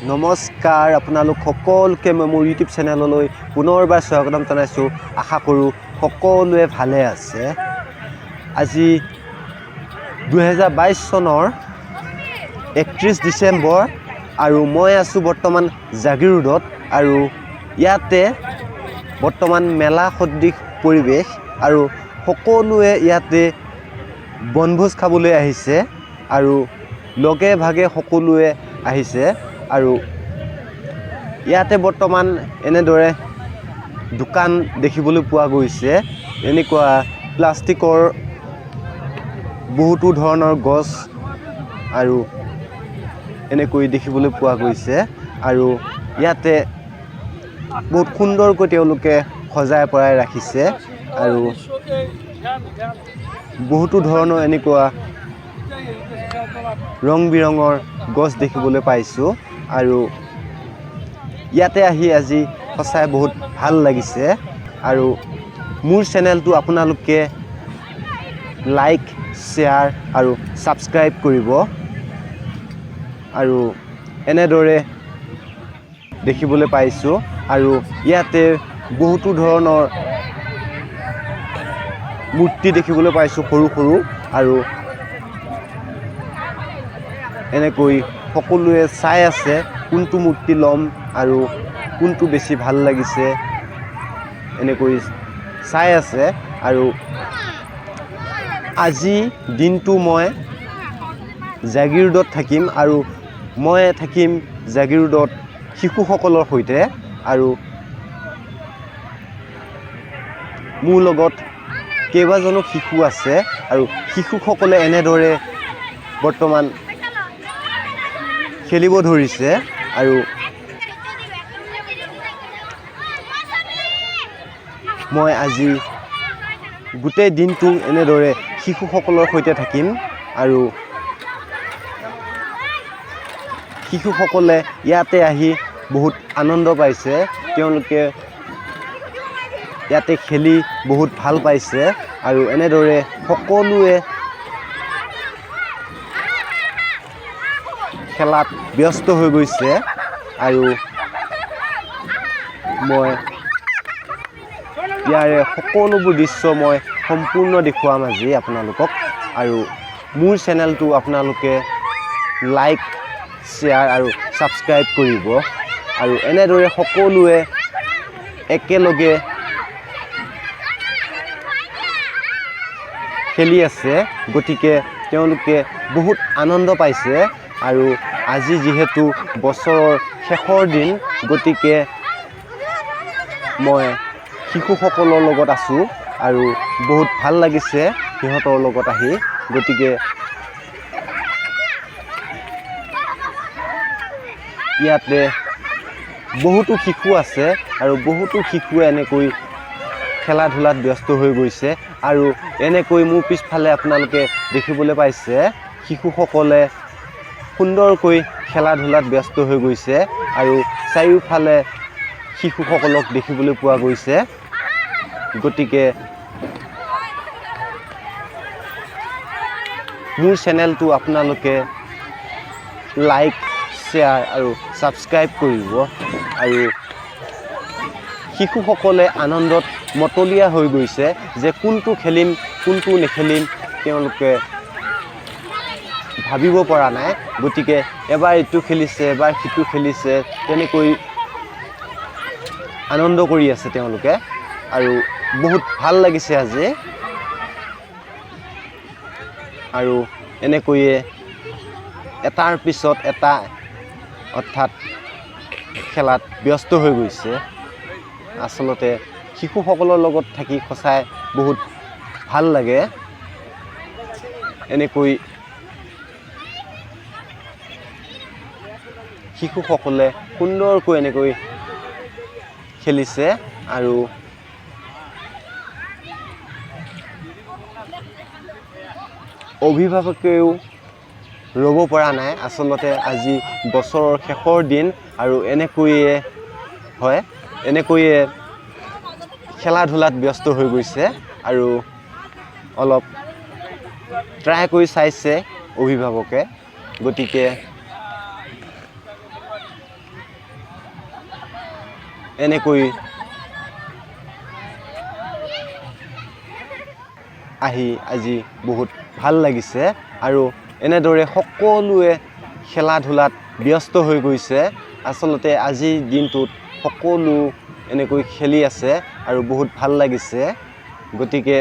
নমস্কাৰ আপোনালোক সকলোকে মই মোৰ ইউটিউব চেনেললৈ পুনৰবাৰ স্বাগতম জনাইছোঁ। আশা কৰোঁ সকলোৱে ভালে আছে। আজি 2022 চনৰ 31 ডিচেম্বৰ আৰু মই আছোঁ বৰ্তমান জাগীৰোডত আৰু ইয়াতে বৰ্তমান মেলা সদৃশ পৰিৱেশ আৰু সকলোৱে ইয়াতে বনভোজ খাবলৈ আহিছে আৰু লগে ভাগে সকলোৱে আহিছে আৰু ইয়াতে বৰ্তমান এনেদৰে দোকান দেখিবলৈ পোৱা গৈছে। এনেকুৱা প্লাষ্টিকৰ বহুতো ধৰণৰ গছ আৰু এনেকৈ দেখিবলৈ পোৱা গৈছে আৰু ইয়াতে বহুত সুন্দৰকৈ তেওঁলোকে সজাই পৰাই ৰাখিছে আৰু বহুতো ধৰণৰ এনেকুৱা ৰং বিৰঙৰ গছ দেখিবলৈ পাইছোঁ আৰু ইয়াতে আহি আজি সঁচাই বহুত ভাল লাগিছে। আৰু মোৰ চেনেলটো আপোনালোকে লাইক, শ্বেয়াৰ আৰু ছাবস্ক্ৰাইব কৰিব আৰু এনেদৰে দেখিবলৈ পাইছোঁ আৰু ইয়াতে বহুতো ধৰণৰ মূৰ্তি দেখিবলৈ পাইছোঁ সৰু সৰু আৰু এনেকৈ সকলোৱে চাই আছে কোনটো মূৰ্তি ল'ম আৰু কোনটো বেছি ভাল লাগিছে এনেকৈ চাই আছে। আৰু আজি দিনটো মই জাগীৰোডত থাকিম আৰু মই থাকিম জাগীৰোডত শিশুসকলৰ সৈতে আৰু মোৰ লগত কেইবাজনো শিশু আছে আৰু শিশুসকলে এনেদৰে বৰ্তমান খেলিব ধৰিছে আৰু মই আজি গোটেই দিনটো এনেদৰে শিশুসকলৰ সৈতে থাকিম আৰু শিশুসকলে ইয়াতে আহি বহুত আনন্দ পাইছে। তেওঁলোকে ইয়াতে খেলি বহুত ভাল পাইছে আৰু এনেদৰে সকলোৱে খেলাত ব্যস্ত হৈ গৈছে আৰু মই ইয়াৰে সকলোবোৰ দৃশ্য মই সম্পূৰ্ণ দেখুৱাম আজি আপোনালোকক। আৰু মোৰ চেনেলটো আপোনালোকে লাইক, শ্বেয়াৰ আৰু ছাবস্ক্ৰাইব কৰিব আৰু এনেদৰে সকলোৱে একেলগে খেলি আছে, গতিকে তেওঁলোকে বহুত আনন্দ পাইছে। আৰু আজি যিহেতু বছৰৰ শেষৰ দিন, গতিকে মই শিশুসকলৰ লগত আছোঁ আৰু বহুত ভাল লাগিছে সিহঁতৰ লগত আহি। গতিকে ইয়াতে বহুতো শিশু আছে আৰু বহুতো শিশুৱে এনেকৈ খেলা ধূলাত ব্যস্ত হৈ গৈছে আৰু এনেকৈ মোৰ পিছফালে আপোনালোকে দেখিবলৈ পাইছে শিশুসকলে সুন্দৰকৈ খেলা ধূলাত ব্যস্ত হৈ গৈছে আৰু চাৰিওফালে শিশুসকলক দেখিবলৈ পোৱা গৈছে। গতিকে মোৰ চেনেলটো আপোনালোকে লাইক, শ্বেয়াৰ আৰু ছাবস্ক্ৰাইব কৰিব আৰু শিশুসকলে আনন্দত মতলীয়া হৈ গৈছে যে কোনটো খেলিম কোনটো নেখেলিম তেওঁলোকে ভাবিব পৰা নাই। গতিকে এবাৰ ইটো খেলিছে, এবাৰ সিটো খেলিছে, তেনেকৈ আনন্দ কৰি আছে তেওঁলোকে আৰু বহুত ভাল লাগিছে আজি। আৰু এনেকৈয়ে এটাৰ পিছত এটা অৰ্থাৎ খেলাত ব্যস্ত হৈ গৈছে। আচলতে শিশুসকলৰ লগত থাকি সঁচাই বহুত ভাল লাগে। এনেকৈ শিশুসকলে সুন্দৰকৈ এনেকৈ খেলিছে আৰু অভিভাৱকেও ৰ'ব পৰা নাই। আচলতে আজি বছৰৰ শেষৰ দিন আৰু এনেকৈয়ে হয়, এনেকৈয়ে খেলা ধূলাত ব্যস্ত হৈ গৈছে আৰু অলপ ট্ৰাই কৰি চাইছে অভিভাৱকে। গতিকে এনেকৈ আহি আজি বহুত ভাল লাগিছে আৰু এনেদৰে সকলোৱে খেলা ধূলাত ব্যস্ত হৈ গৈছে। আচলতে আজিৰ দিনটোত সকলো এনেকৈ খেলি আছে আৰু বহুত ভাল লাগিছে। গতিকে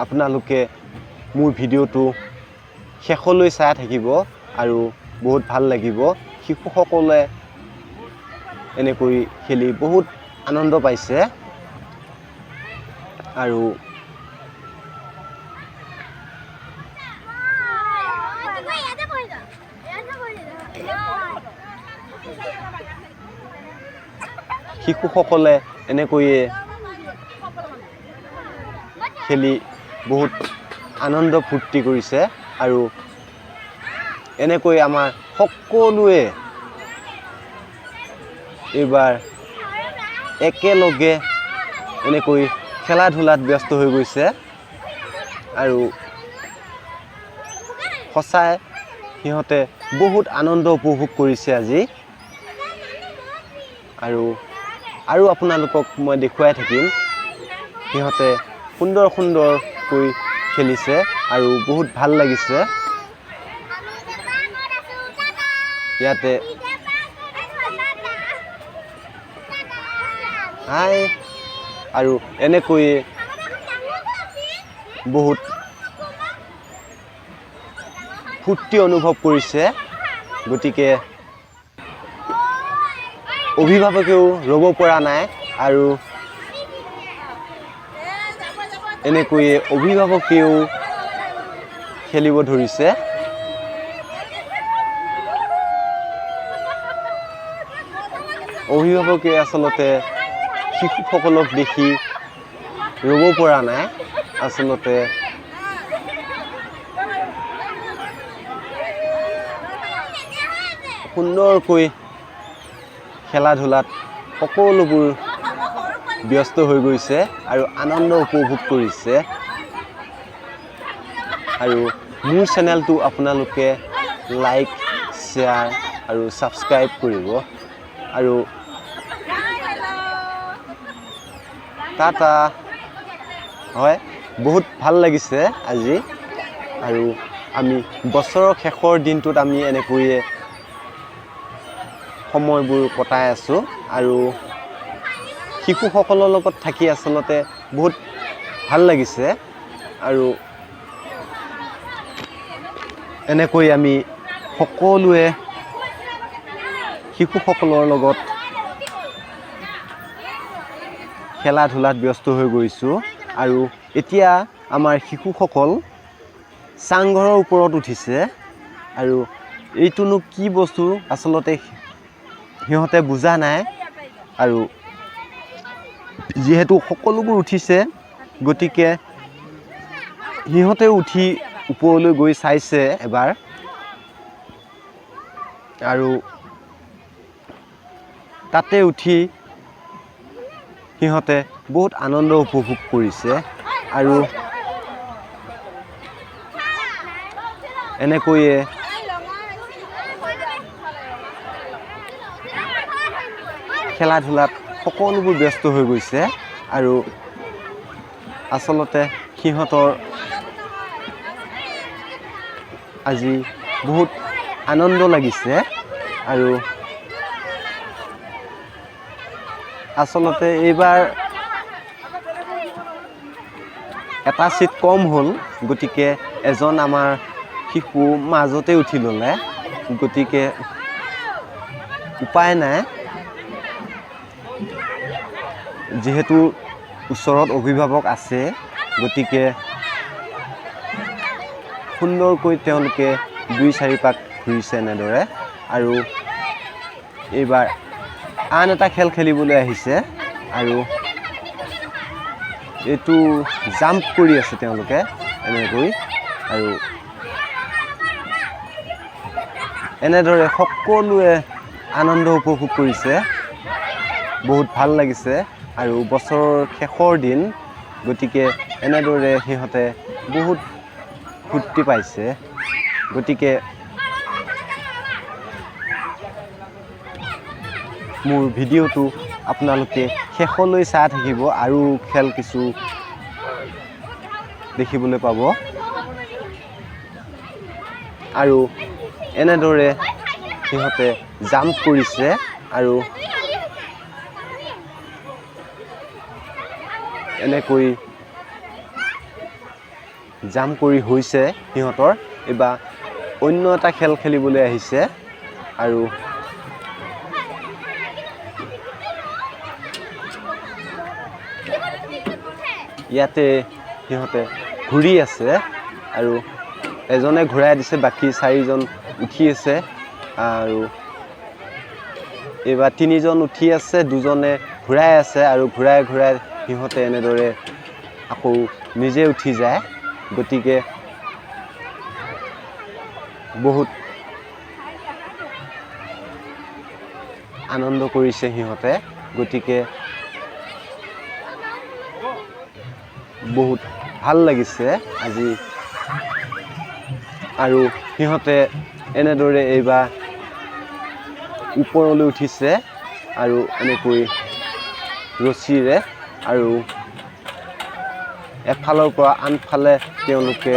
আপোনালোকে মোৰ ভিডিঅ'টো শেষলৈ চাই থাকিব আৰু বহুত ভাল লাগিব। শিশুসকলে এনেকৈ খেলি বহুত আনন্দ পাইছে আৰু শিশুসকলে এনেকৈয়ে খেলি বহুত আনন্দ ফূৰ্তি কৰিছে আৰু এনেকৈ আমাৰ সকলোৱে এইবাৰ একেলগে এনেকৈ খেলা ধূলাত ব্যস্ত হৈ গৈছে আৰু সঁচাই সিহঁতে বহুত আনন্দ উপভোগ কৰিছে আজি। আৰু আৰু আপোনালোকক মই দেখুৱাই থাকিম সিহঁতে সুন্দৰ সুন্দৰকৈ খেলিছে আৰু বহুত ভাল লাগিছে। ইয়াতে হাই আৰু এনেকৈয়ে বহুত ফূৰ্তি অনুভৱ কৰিছে। গতিকে অভিভাৱকেও ৰ'ব পৰা নাই আৰু এনেকৈয়ে অভিভাৱকেও খেলিব ধৰিছে। অভিভাৱকে আচলতে শিশুসকলক দেখি ৰ'ব পৰা নাই। আচলতে সুন্দৰকৈ খেলা ধূলাত সকলোবোৰ ব্যস্ত হৈ গৈছে আৰু আনন্দ উপভোগ কৰিছে। আৰু মোৰ চেনেলটো আপোনালোকে লাইক, শ্বেয়াৰ আৰু ছাবস্ক্ৰাইব কৰিব। আৰু টাটা। হয়, বহুত ভাল লাগিছে আজি। আৰু আমি বছৰৰ শেষৰ দিনটোত আমি এনেকৈয়ে সময়বোৰ কটাই আছোঁ আৰু শিশুসকলৰ লগত থাকি আচলতে বহুত ভাল লাগিছে। আৰু এনেকৈ আমি সকলোৱে শিশুসকলৰ লগত খেলা ধূলাত ব্যস্ত হৈ গৈছোঁ। আৰু এতিয়া আমাৰ শিশুসকল চাংঘৰৰ ওপৰত উঠিছে আৰু এইটোনো কি বস্তু আচলতে সিহঁতে বুজা নাই। আৰু যিহেতু সকলোবোৰ উঠিছে, গতিকে সিহঁতেও উঠি ওপৰলৈ গৈ চাইছে এবাৰ। আৰু তাতে উঠি সিহঁতে বহুত আনন্দ উপভোগ কৰিছে। আৰু এনেকৈয়ে খেলা ধূলাত সকলোবোৰ ব্যস্ত হৈ গৈছে। আৰু আচলতে সিহঁতৰ আজি বহুত আনন্দ লাগিছে। আৰু আচলতে এইবাৰ এটা চিট কম হ'ল, গতিকে এজন আমাৰ শিশু মাজতে উঠি ল'লে, গতিকে উপায় নাই। যিহেতু ওচৰত অভিভাৱক আছে, গতিকে সুন্দৰকৈ তেওঁলোকে 2-4 পাক ঘূৰিছে এনেদৰে। আৰু এইবাৰ আন এটা খেল খেলিবলৈ আহিছে আৰু এইটো জাম্প কৰি আছে তেওঁলোকে এনেকৈ। আৰু এনেদৰে সকলোৱে আনন্দ উপভোগ কৰিছে, বহুত ভাল লাগিছে। আৰু বছৰৰ শেষৰ দিন, গতিকে এনেদৰে সিহঁতে বহুত ফূৰ্তি পাইছে। গতিকে মোৰ ভিডিঅ'টো আপোনালোকে শেষলৈ চাই থাকিব আৰু খেল কিছু দেখিবলৈ পাব। আৰু এনেদৰে সিহঁতে জাম্প কৰিছে আৰু এনেকৈ জাম্প কৰি হৈছে সিহঁতৰ। এইবাৰ অন্য এটা খেল খেলিবলৈ আহিছে আৰু ইয়াতে সিহঁতে ঘূৰি আছে আৰু এজনে ঘূৰাই দিছে, বাকী চাৰিজন উঠি আছে। আৰু এইবাৰ তিনিজন উঠি আছে, দুজনে ঘূৰাই আছে আৰু ঘূৰাই ঘূৰাই সিহঁতে এনেদৰে আকৌ নিজে উঠি যায়। গতিকে বহুত আনন্দ কৰিছে সিহঁতে। গতিকে বহুত ভাল লাগিছে আজি। আৰু সিহঁতে এনেদৰে এইবাৰ ওপৰলৈ উঠিছে আৰু এনেকৈ ৰছীৰে আৰু এফালৰ পৰা আনফালে তেওঁলোকে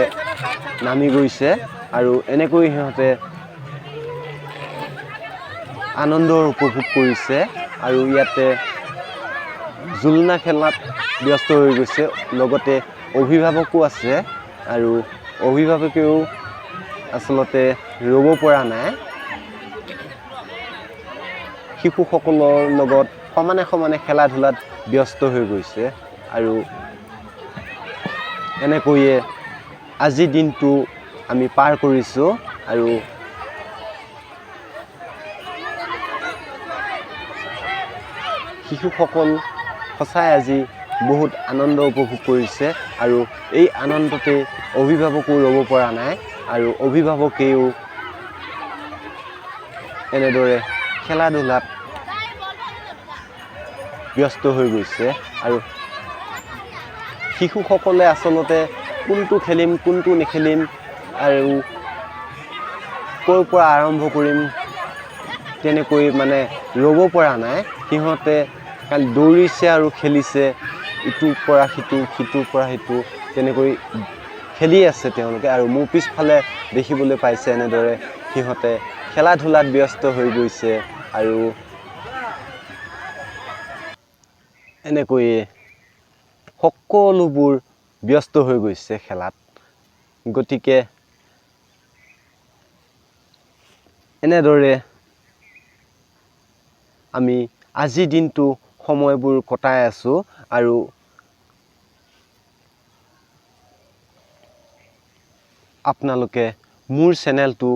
নামি গৈছে আৰু এনেকৈ সিহঁতে আনন্দৰ উপভোগ কৰিছে। আৰু ইয়াতে জোলনা খেলাত ব্যস্ত হৈ গৈছে, লগতে অভিভাৱকো আছে আৰু অভিভাৱকেও আচলতে ৰ'ব পৰা নাই। শিশুসকলৰ লগত সমানে সমানে খেলা ধূলাত ব্যস্ত হৈ গৈছে। আৰু এনেকৈয়ে আজিৰ দিনটো আমি পাৰ কৰিছোঁ। আৰু শিশুসকল সঁচাই আজি বহুত আনন্দ উপভোগ কৰিছে আৰু এই আনন্দতে অভিভাৱকো ৰ'ব পৰা নাই আৰু অভিভাৱকেও এনেদৰে খেলা ধূলাত ব্যস্ত হৈ গৈছে। আৰু শিশুসকলে আচলতে কোনটো খেলিম কোনটো নেখেলিম আৰু ক'ৰ পৰা আৰম্ভ কৰিম তেনেকৈ মানে ৰ'ব পৰা নাই। সিহঁতে খালি দৌৰিছে আৰু খেলিছে, ইটোৰ পৰা সিটো, সিটোৰ পৰা সিটো, তেনেকৈ খেলি আছে তেওঁলোকে। আৰু মোৰ পিছফালে দেখিবলৈ পাইছে এনেদৰে সিহঁতে খেলা ধূলাত ব্যস্ত হৈ গৈছে আৰু এনেকৈয়ে সকলোবোৰ ব্যস্ত হৈ গৈছে খেলাত। গতিকে এনেদৰে আমি আজিৰ দিনটো সময়বোৰ কটাই আছোঁ। আৰু আপোনালোকে মোৰ চেনেলটো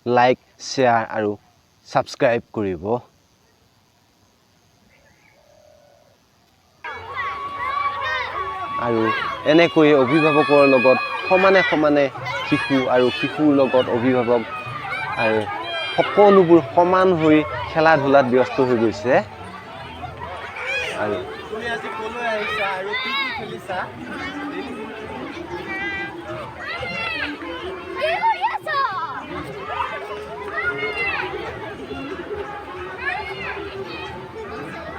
লাইক, শ্বেয়াৰ আৰু ছাবস্ক্ৰাইব কৰিব। আৰু এনেকৈয়ে অভিভাৱকৰ লগত সমানে সমানে শিশু আৰু শিশুৰ লগত অভিভাৱক আৰু সকলোবোৰ সমান হৈ খেলা ধূলাত ব্যস্ত হৈ গৈছে। আৰু তুমি আজি ক'লৈ আহিছা আৰু কি কি খেলিছা?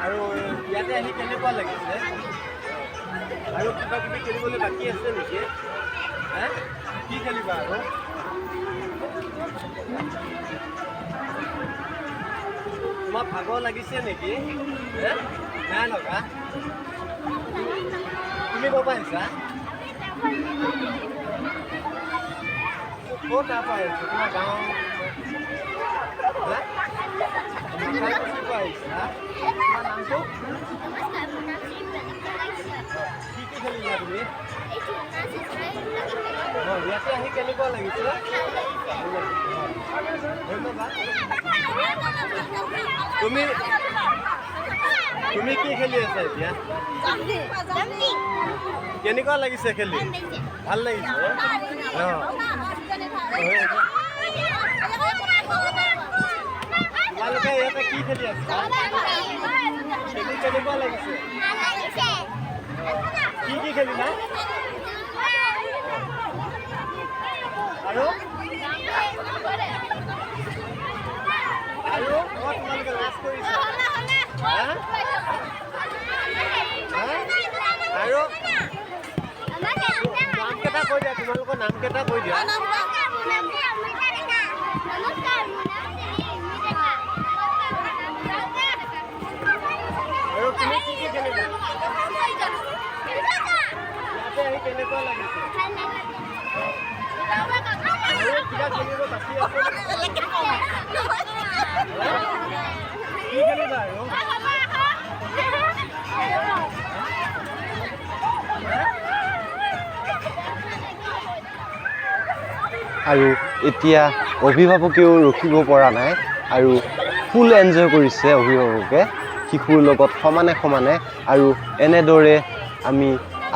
আৰু ইয়াতে আহি কেনেকুৱা লাগিছে? আৰু কিবা কিবি খেলিবলৈ বাকী আছে নেকি? হে, কি খেলিবা আৰু? তোমাৰ ভাগৰ লাগিছে নেকি? হে, নাই লগা। তুমি ক'ৰ পৰা আহিছা? ক'ত তাৰ পৰা আহিছা? তোমাৰ গাঁও? আহিছা? তোমাৰ নামটো কি? কি খেলিলা তুমি? ইয়াতে আহি কেনেকুৱা লাগিছে? ধন্যবাদ। তুমি তুমি কি খেলি আছা এতিয়া? কেনেকুৱা লাগিছে খেলি? ভাল লাগিছে। তোমালোকে ইয়াতে কি খেলি আছা? খেলি কেনেকুৱা লাগিছে? কি কি খেলিলা? আৰু আৰু তোমালোকে লাজ কৰিছা। হা? হা? আৰু নামকেইটা কৈ দিয়া, তোমালোকৰ নামকেইটা কৈ দিয়া। আৰু তুমি কি কি খেলিবা? ইয়াতে আহি কেনেকুৱা লাগিছে? আৰু কিবা খেলিব বাকী আছে? কি খেলিবা আৰু? আৰু এতিয়া অভিভাৱকেও ৰখিব পৰা নাই আৰু ফুল এনজয় কৰিছে অভিভাৱকে শিশুৰ লগত সমানে সমানে। আৰু এনেদৰে আমি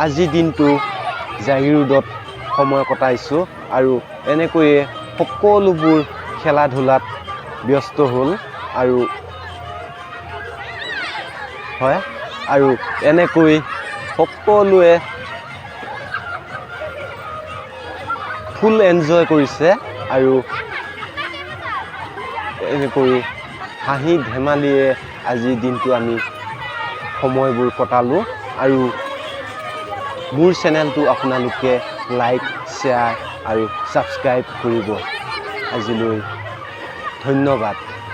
আজিৰ দিনটো জাগীৰোডত সময় কটাইছোঁ আৰু এনেকৈয়ে সকলোবোৰ খেলা ধূলাত ব্যস্ত হ'ল আৰু হয় আৰু এনেকৈ সকলোৱে ফুল এনজয় কৰিছে আৰু এনেকৈ হাঁহি ধেমালিৰে আজিৰ দিনটো আমি সময়বোৰ কটালোঁ। আৰু মোৰ চেনেলটো আপোনালোকে লাইক, শ্বেয়াৰ আৰু ছাবস্ক্ৰাইব কৰিব। আজিলৈ ধন্যবাদ।